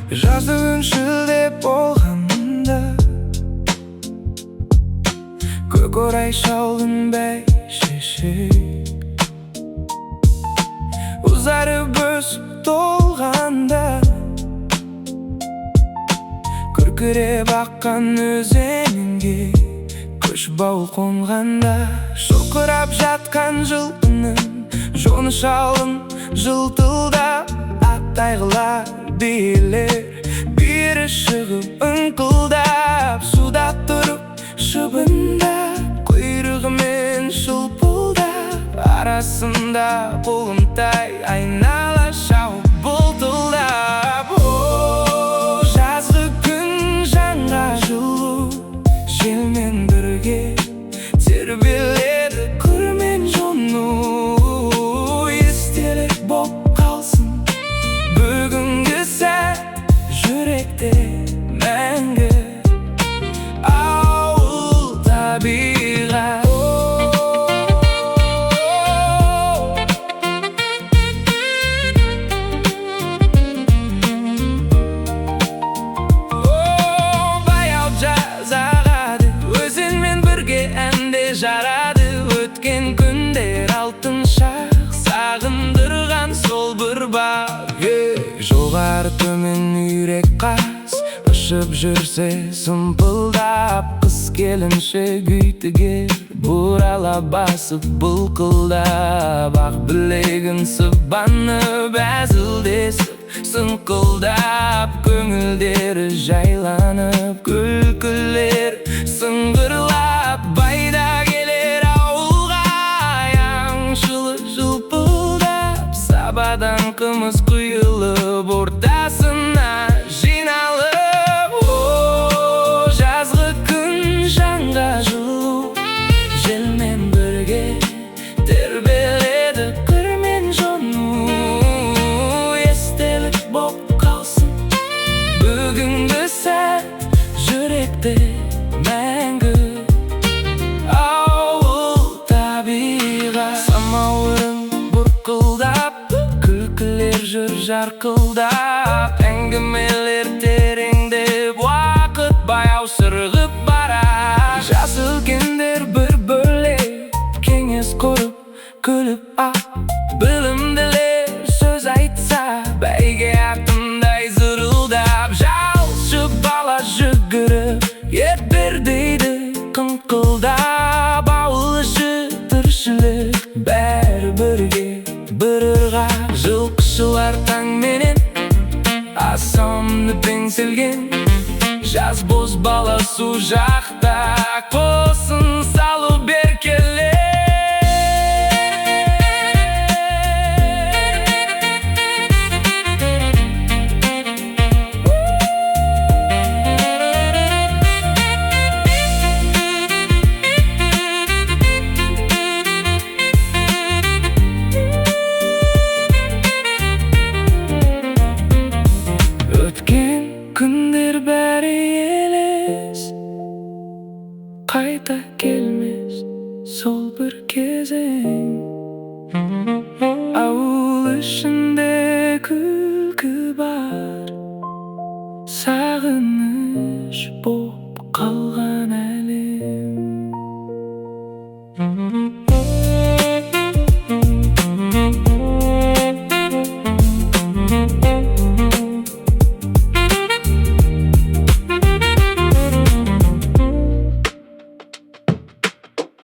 Жазды күн шілде болғанда, Көкорай шалғын бәйшешек ұзарып өсіп толғанда, Күркіреп аққан өзенге көшіп ауыл қонғанда, Шұрқырап жатқан жылқының жоны шалын жылтылдап, Ат, биелер бері шығып ыңқылдап, Суда тұрып шыбындап, құйрығымен шылпылдап, Арасында құлынтай айнала шауып бұлтылдап. О, жазғы күн жанға жылу, желмен бірге тербеледі қыр мен жону. Естелік боп қалсын бүгінгі сәт жүректе мәңгі, Ауыл, табиғат. О, баяу жаз ағады, өзенмен бірге әнде жарады. Өткен күндер алтын шақ, сағындырған сол бір бақ. Ей, жоғары төмен үйрек қаз ұшып жүрсе сымпылдап, Қыз келіншек үй тігер бұрала басып былқылдап, Ақ білегін сыбанып әзілдесіп сыңқылдап, Көңілдері жайланып күлкілер сыңғырлап, Байда келер ауылға аңшылы жылпылдап, Сабадан қымыз құйылып ортасына жиналып. О, жазғы күн жанға жылу, желмен бірге тербеледі қыр мен жону. Естелік боп қалсын бүгінгі сәт жүректе мәңгі, Ауыл, табиғат. Самауырын бұрқылдап, күлкілер жүр жарқылдап, Әңгімелер тереңдеп, уақыт баяу сырғып барады. Жасы үлкендер бір бөлек кеңес құрып күліп ап, Білімділер сөз айтса бәйге атындай зырылдап, Жалшы бала жүгіріп ет бер дейді қыңқылдап, Ауыл іші тіршілік, бәрі бірге бір ырғақ. Жылқышылар таңменен асамны еңселген, Жас бозбала су жақта қосын салып еркелеп. Өткен күндер бәрі елес, Қайта келмес сол бір кезең. Ауыл ішінде күлкі бар, Сағыныш боп қалған.